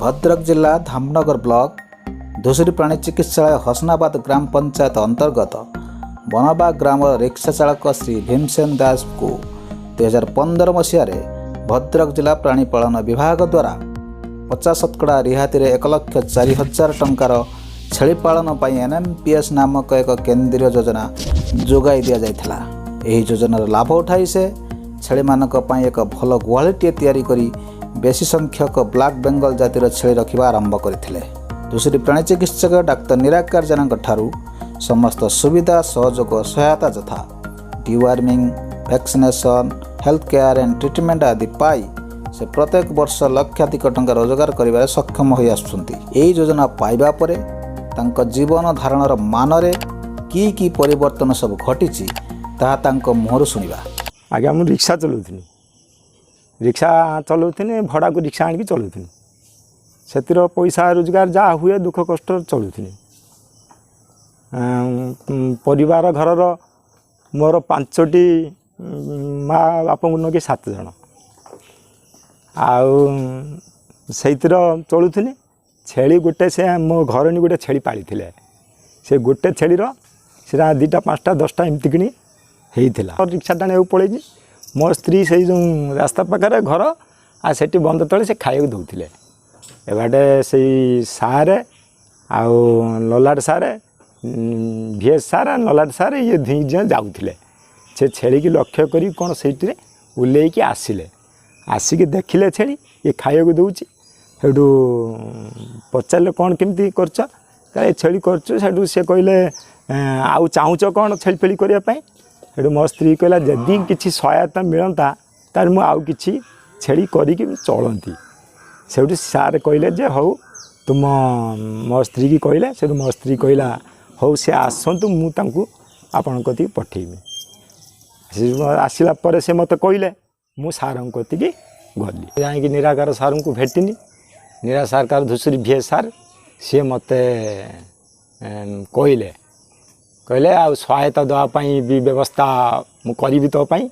ଭଦ୍ରକ ଜିଲ୍ଲା ଧାମନଗର ବ୍ଲକ ଧୂସୁରୀ ପ୍ରାଣୀ ଚିକିତ୍ସାଳୟ ହସନାବାଦ ଗ୍ରାମ ପଞ୍ଚାୟତ ଅନ୍ତର୍ଗତ ବନବା ଗ୍ରାମର ରିକ୍ସା ଚାଳକ ଶ୍ରୀ ଭୀମସେନ ଦାସଙ୍କୁ 2015 ମସିହାରେ ଭଦ୍ରକ ଜିଲ୍ଲା ପ୍ରାଣୀପାଳନ ବିଭାଗ ଦ୍ୱାରା 50 ଶତକଡ଼ା ରିହାତିରେ 1,04,000 ଟଙ୍କାର ଛେଳି ପାଳନ ପାଇଁ ଏନ୍ଏମ୍ପିଏସ୍ ନାମକ ଏକ କେନ୍ଦ୍ରୀୟ ଯୋଜନା ଯୋଗାଇ ଦିଆଯାଇଥିଲା। ଏହି ଯୋଜନାର ଲାଭ ଉଠାଇ ସେ ଛେଳିମାନଙ୍କ ପାଇଁ ଏକ ଭଲ ଗୁହାଳିଟିଏ ତିଆରି କରି ବେଶୀ ସଂଖ୍ୟକ ବ୍ଲାକ୍ ବେଙ୍ଗଲ ଜାତିର ଛେଳି ରଖିବା ଆରମ୍ଭ କରିଥିଲେ। ଧୂସୁରୀ ପ୍ରାଣୀ ଚିକିତ୍ସକ ଡାକ୍ତର ନିରାକାର ଜେନାଙ୍କ ଠାରୁ ସମସ୍ତ ସୁବିଧା, ସହଯୋଗ, ସହାୟତା ଯଥା deworming, vaccination, health care and treatment ଆଦି ପାଇ ସେ ପ୍ରତ୍ୟେକ ବର୍ଷ ଲକ୍ଷାଧିକ ଟଙ୍କା ରୋଜଗାର କରିବାରେ ସକ୍ଷମ ହୋଇ ଆସୁଛନ୍ତି। ଏହି ଯୋଜନା ପାଇବା ପରେ ତାଙ୍କ ଜୀବନ ଧାରଣର ମାନରେ କି କି ପରିବର୍ତ୍ତନ ସବୁ ଘଟିଛି, ତାହା ତାଙ୍କ ମୁହଁରୁ ଶୁଣିବା। ଆଜ୍ଞା, ମୁଁ ରିକ୍ସା ଚଲାଉଥିଲି। ରିକ୍ସା ଚଲାଉଥିଲି, ଭଡ଼ାକୁ ରିକ୍ସା ଆଣିକି ଚଲାଉଥିଲି। ସେଥିର ପଇସା ରୋଜଗାର ଯାହା ହୁଏ, ଦୁଃଖ କଷ୍ଟ ଚଳୁଥିଲି। ପରିବାର ଘରର ମୋର ପାଞ୍ଚଟି, ମା ବାପାଙ୍କୁ ନେଇକି ସାତ ଜଣ। ଆଉ ସେଇଥିର ଚଳୁଥିଲି। ଛେଳି ଗୋଟେ, ସେ ମୋ ଘରଣୀ ଗୋଟେ ଛେଳି ପାଳିଥିଲେ। ସେ ଗୋଟେ ଛେଳିର ସେଟା 2ଟା, 5ଟା, 10ଟା ଏମିତି କିଣି ହେଇଥିଲା। ରିକ୍ସା ଟାଣିବାକୁ ପଳେଇଛି। ମୋ ସ୍ତ୍ରୀ ସେଇ ଯେଉଁ ରାସ୍ତା ପାଖରେ ଘର ଆଉ ସେଠି ବନ୍ଧ ତଳେ ସେ ଖାଇବାକୁ ଦେଉଥିଲେ। ଏବାଟେ ସେଇ ସାରେ ଆଉ ଲଲାଟ ସାରେ, ଭିଏସ୍ ସାର୍, ଲଲାଟ ସାର୍, ଇଏ ଦୁଇ ଜଣ ଯାଉଥିଲେ। ସେ ଛେଳିକି ଲକ୍ଷ୍ୟ କରି କ'ଣ ସେଇଥିରେ ଓହ୍ଲେଇକି ଆସିଲେ। ଆସିକି ଦେଖିଲେ ଛେଳି ଇଏ ଖାଇବାକୁ ଦେଉଛି। ସେଇଠୁ ପଚାରିଲେ, କ'ଣ କେମିତି କରୁଛ? ଏ ଛେଳି କରୁଛୁ। ସେଇଠୁ ସେ କହିଲେ, ଆଉ ଚାହୁଁଛ କ'ଣ ଛେଳି ଫେଳି କରିବା ପାଇଁ? ସେଇଠୁ ମୋ ସ୍ତ୍ରୀ କହିଲା, ଯଦି କିଛି ସହାୟତା ମିଳନ୍ତା, ତାହେଲେ ମୁଁ ଆଉ କିଛି ଛେଳି କରିକି ଚଳନ୍ତି। ସେଇଠୁ ସାର୍ କହିଲେ ଯେ ହଉ ତୁମ, ମୋ ସ୍ତ୍ରୀକି କହିଲେ। ସେଇଠୁ ମୋ ସ୍ତ୍ରୀ କହିଲା, ହଉ ସେ ଆସନ୍ତୁ, ମୁଁ ତାଙ୍କୁ ଆପଣଙ୍କ କତିକି ପଠେଇବି। ସେ ଆସିଲା ପରେ ସେ ମୋତେ କହିଲେ, ମୁଁ ସାର୍ଙ୍କ କତିକି ଗଲି। ଯାଇକି ନିରାକାର ସାର୍ଙ୍କୁ ଭେଟିନି। ନିରା ସରକାର ଧୂସୁରୀ ଭିଏ ସାର୍, ସିଏ ମୋତେ କହିଲେ, ଆଉ ସହାୟତା ଦେବା ପାଇଁ ବି ବ୍ୟବସ୍ଥା ମୁଁ କରିବି ତୋ ପାଇଁ,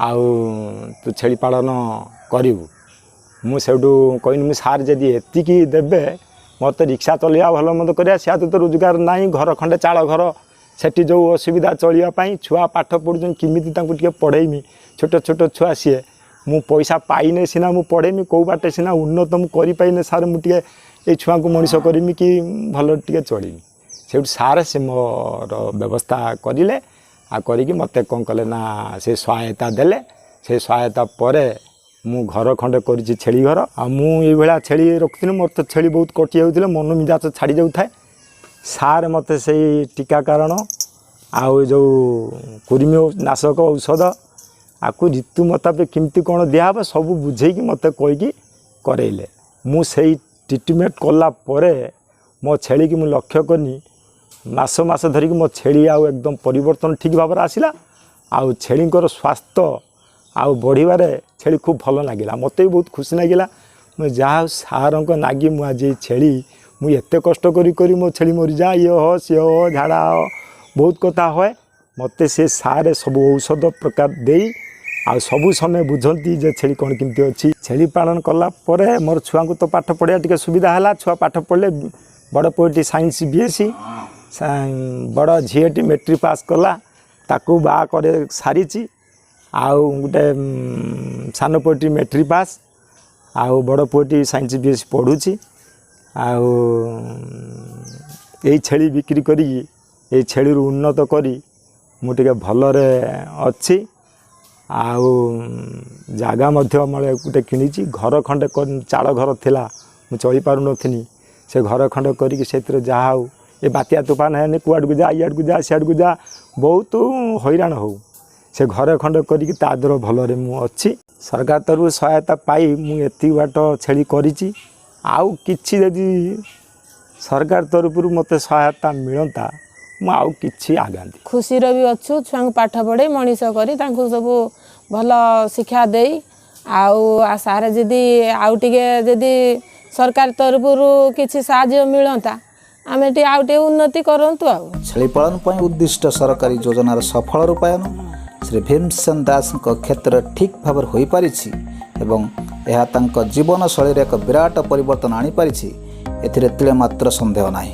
ଆଉ ତୁ ଛେଳି ପାଳନ କରିବୁ। ମୁଁ ସେଇଠୁ କହିନି, ମୁଁ ସାର୍ ଯଦି ଏତିକି ଦେବେ, ମୋତେ ରିକ୍ସା ଚଲେଇବା ଭଲ ମନ୍ଦ କରିବା, ସେୟା ତ ରୋଜଗାର ନାହିଁ। ଘର ଖଣ୍ଡେ ଚାଳ ଘର, ସେଠି ଯେଉଁ ଅସୁବିଧା ଚଳିବା ପାଇଁ, ଛୁଆ ପାଠ ପଢ଼ୁଛନ୍ତି, କେମିତି ତାଙ୍କୁ ଟିକେ ପଢ଼େଇମି? ଛୋଟ ଛୋଟ ଛୁଆ ସିଏ। ମୁଁ ପଇସା ପାଇନେ ସିନା ମୁଁ ପଢ଼େଇମି, କେଉଁ ବାଟେ ସିନା ଉନ୍ନତ ମୁଁ କରିପାଇନେ ସାର୍, ମୁଁ ଟିକେ ଏଇ ଛୁଆଙ୍କୁ ମଣିଷ କରିମି କି ଭଲ ଟିକେ ଚଳିମି। ସେଇଠୁ ସାର୍ ସେ ମୋର ବ୍ୟବସ୍ଥା କରିଲେ। ଆଉ କରିକି ମୋତେ କ'ଣ କଲେ ନା ସେ ସହାୟତା ଦେଲେ। ସେ ସହାୟତା ପରେ ମୁଁ ଘର ଖଣ୍ଡେ କରିଛି, ଛେଳି ଘର। ଆଉ ମୁଁ ଏଇଭଳିଆ ଛେଳି ରଖୁଥିଲି। ମୋର ତ ଛେଳି ବହୁତ କଟି ଯାଉଥିଲେ, ମନ ମିଜାଜ ଛାଡ଼ି ଯାଉଥାଏ। ସାର୍ ମୋତେ ସେଇ ଟୀକାକରଣ ଆଉ ଯେଉଁ କୃମି ନାଶକ ଔଷଧ, ଆକୁ ଋତୁ ମୁତାବକ କେମିତି କ'ଣ ଦିଆହେବ, ସବୁ ବୁଝେଇକି ମୋତେ କହିକି କରେଇଲେ। ମୁଁ ସେଇ ଟ୍ରିଟମେଣ୍ଟ କଲା ପରେ ମୋ ଛେଳିକି ମୁଁ ଲକ୍ଷ୍ୟ କଲି, ମାସ ମାସ ଧରିକି ମୋ ଛେଳି ଆଉ ଏକଦମ ପରିବର୍ତ୍ତନ ଠିକ୍ ଭାବରେ ଆସିଲା। ଆଉ ଛେଳିଙ୍କର ସ୍ୱାସ୍ଥ୍ୟ ଆଉ ବଢ଼ିବାରେ ଛେଳି ଖୁବ୍ ଭଲ ଲାଗିଲା। ମୋତେ ବି ବହୁତ ଖୁସି ଲାଗିଲା। ମୁଁ ଯାହା ହଉ, ସାରଙ୍କ ନାଗି ମୁଁ ଆଜି ଏଇ ଛେଳି, ମୁଁ ଏତେ କଷ୍ଟ କରି କରି ମୋ ଛେଳି ମରିଯା, ଇଏ ହ, ସିଏ ହ, ଝାଡ଼ା ହ, ବହୁତ କଥା ହୁଏ। ମୋତେ ସେ ସାରେ ସବୁ ଔଷଧ ପ୍ରକାର ଦେଇ ଆଉ ସବୁ ସମୟ ବୁଝନ୍ତି ଯେ ଛେଳି କ'ଣ କେମିତି ଅଛି। ଛେଳି ପାଳନ କଲା ପରେ ମୋର ଛୁଆଙ୍କୁ ତ ପାଠ ପଢ଼ିବା ଟିକେ ସୁବିଧା ହେଲା। ଛୁଆ ପାଠ ପଢ଼ିଲେ। ବଡ଼ ପୁଅଟି ସାଇନ୍ସ ବିଏସ୍ସି, ବଡ଼ ଝିଅଟି ମେଟ୍ରିକ୍ ପାସ୍ କଲା, ତାକୁ ବାହା କରି ସାରିଛି। ଆଉ ଗୋଟେ ସାନ ପୁଅଟି ମେଟ୍ରିକ୍ ପାସ୍, ଆଉ ବଡ଼ ପୁଅଟି ସାଇନ୍ସ ବିଏସ୍ସି ପଢ଼ୁଛି। ଆଉ ଏଇ ଛେଳି ବିକ୍ରି କରିକି, ଏଇ ଛେଳିରୁ ଉନ୍ନତ କରି ମୁଁ ଟିକେ ଭଲରେ ଅଛି। ଆଉ ଜାଗା ମଧ୍ୟ ମୋର ଗୋଟେ କିଣିଛି। ଘର ଖଣ୍ଡେ ଚାଳ ଘର ଥିଲା, ମୁଁ ଚଳିପାରୁନଥିଲି। ସେ ଘର ଖଣ୍ଡେ କରିକି ସେଥିରେ ଯାହା ହଉ, ଏ ବାତ୍ୟା ତୁଫାନ ହେଲେ କୁଆଡ଼କୁ ଯା, ଇଆଡ଼କୁ ଯା, ସିଆଡ଼କୁ ଯା, ବହୁତ ହଇରାଣ ହଉ। ସେ ଘର ଖଣ୍ଡେ କରିକି ତା ଦେହରେ ଭଲରେ ମୁଁ ଅଛି। ସରକାର ତରଫରୁ ସହାୟତା ପାଇ ମୁଁ ଏତିକି ବାଟ ଛେଳି କରିଛି। ଆଉ କିଛି ଯଦି ସରକାର ତରଫରୁ ମୋତେ ସହାୟତା ମିଳନ୍ତା, ମୁଁ ଆଉ କିଛି ଆଗାନ୍ତି। ଖୁସିରେ ବି ଅଛୁ। ଛୁଆଙ୍କୁ ପାଠ ପଢ଼େଇ, ମଣିଷ କରି, ତାଙ୍କୁ ସବୁ ଭଲ ଶିକ୍ଷା ଦେଇ, ଆଉ ସାର୍ ଯଦି ଆଉ ଟିକେ ଯଦି ସରକାର ତରଫରୁ କିଛି ସାହାଯ୍ୟ ମିଳନ୍ତା, ଆମେ ଟିକେ ଆଉ ଟିକେ ଉନ୍ନତି କରନ୍ତୁ ଆଉ। ଛେଳି ପାଳନ ପାଇଁ ଉଦ୍ଦିଷ୍ଟ ସରକାରୀ ଯୋଜନାର ସଫଳ ରୂପାୟନ ଶ୍ରୀ ଭୀମସେନ ଦାସଙ୍କ କ୍ଷେତ୍ରରେ ଠିକ୍ ଭାବରେ ହୋଇପାରିଛି ଏବଂ ଏହା ତାଙ୍କ ଜୀବନଶୈଳୀରେ ଏକ ବିରାଟ ପରିବର୍ତ୍ତନ ଆଣିପାରିଛି, ଏଥିରେ ତିଳେ ମାତ୍ର ସନ୍ଦେହ ନାହିଁ।